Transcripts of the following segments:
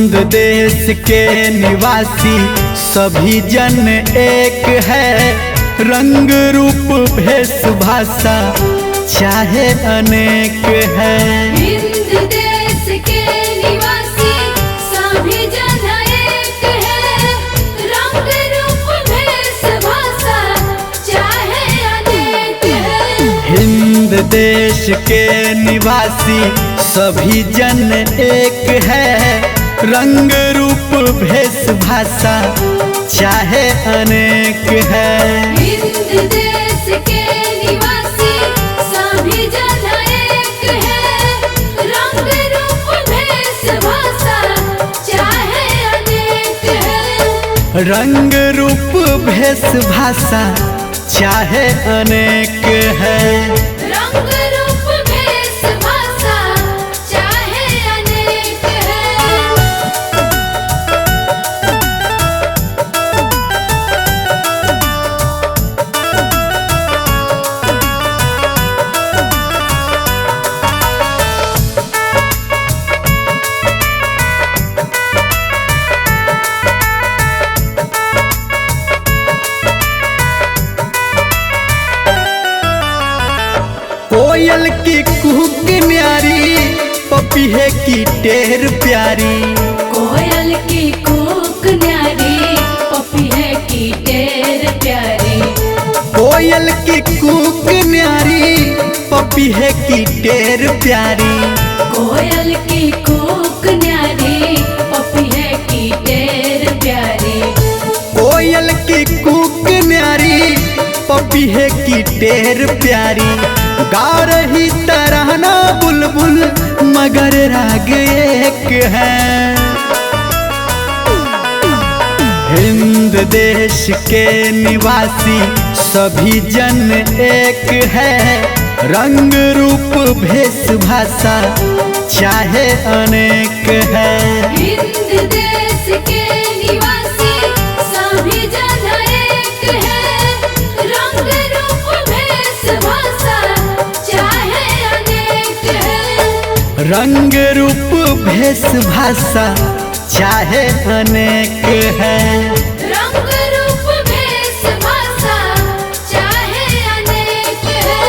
हिंद देश के निवासी सभी जन एक है, रंग रूप भेष भाषा चाहे अनेक है। हिंद देश के निवासी सभी जन एक है, रंग रूप भेष भाषा चाहे अनेक है। हिंद देश के निवासी सभी जन एक है, रंग रूप भेष भाषा चाहे अनेक है। हिंद देश के निवासी सभी जन एक है, रंग रूप भेष भाषा चाहे अनेक है। रंग रूप भेष भाषा चाहे अनेक है। रंग रूप भेष भाषा चाहे अनेक है। कोयल की कूक न्यारी, पपीहे की टेर प्यारी। कोयल की कूक न्यारी, पपीहे की टेर प्यारी। कोयल की कूक न्यारी, पपीहे की टेर प्यारी। कोयल की कूक न्यारी, पपीहे की टेर प्यारी। कोयल की कूक न्यारी, पपीहे की टेर प्यारी। गा रही तराना बुलबुल मगर राग एक है। हिंद देश के निवासी सभी जन एक है, रंग रूप भेष भाषा चाहे अनेक है। हिंद देश के निवासी सभी जन एक है, रंग रूप भेष भाषा चाहे अनेक है। रंग रूप भेष भाषा चाहे अनेक है। रंग रूप भेष भाषा चाहे अनेक है।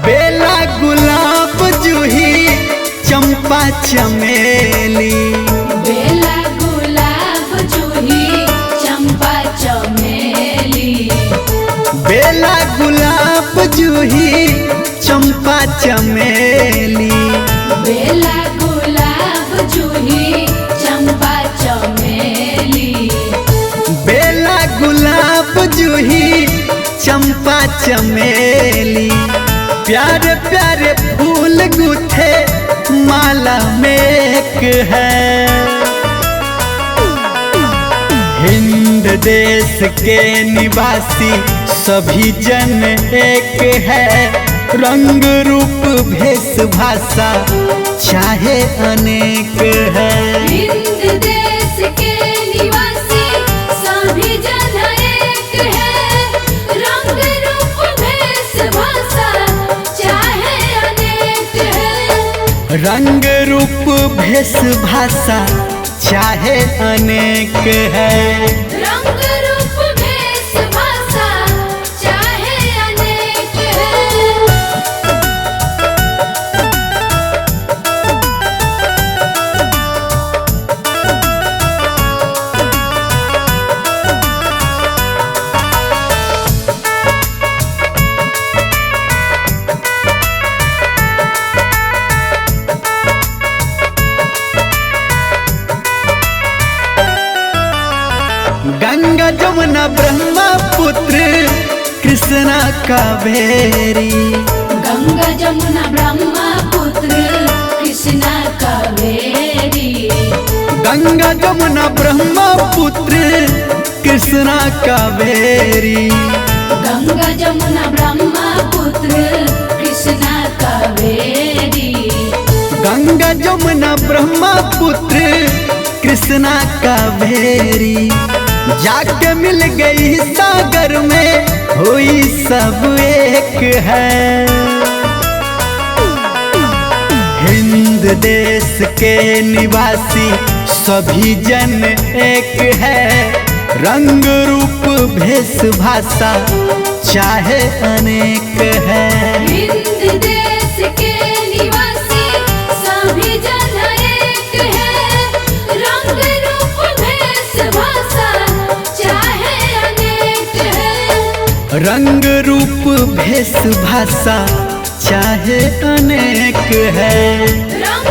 बेला गुलाब जूही चंपा चमेली। बेला गुलाब जूही चंपा चमेली। बेला गुलाब जूही चंपा चमेली। बेला गुलाब जूही चंपा चमेली। बेला गुलाब जूही चंपा चमेली। प्यारे प्यारे फूल गुथे माला में एक है। हिंद देश के निवासी सभी जन एक है, रंग रूप भेष भाषा चाहे अनेक है। हिंद देश के निवासी सभी जन एक है, रंग रूप भेष भाषा चाहे अनेक है। रंग रूप भेष भाषा चाहे अनेक है। रंग रूप भेष भाषा चाहे अनेक है। गंगा जमुना ब्रह्मपुत्र कृष्णा कावेरी। गंगा जमुना ब्रह्मपुत्र कृष्णा कावेरी। गंगा जमुना ब्रह्मपुत्र कृष्णा कावेरी। गंगा जमुना ब्रह्मपुत्र कृष्णा कावेरी। गंगा जमुना ब्रह्मपुत्र कृष्णा कावेरी। जाके मिल गई सागर में हुई सब एक है। हिंद देश के निवासी सभी जन एक है। रंग रूप भेष भाषा चाहे अनेक है। हिंद देश के निवासी सभी जन एक है। रंग रूप भेष भाषा चाहे अनेक है। रंग रूप भेष भाषा चाहे अनेक है। रंग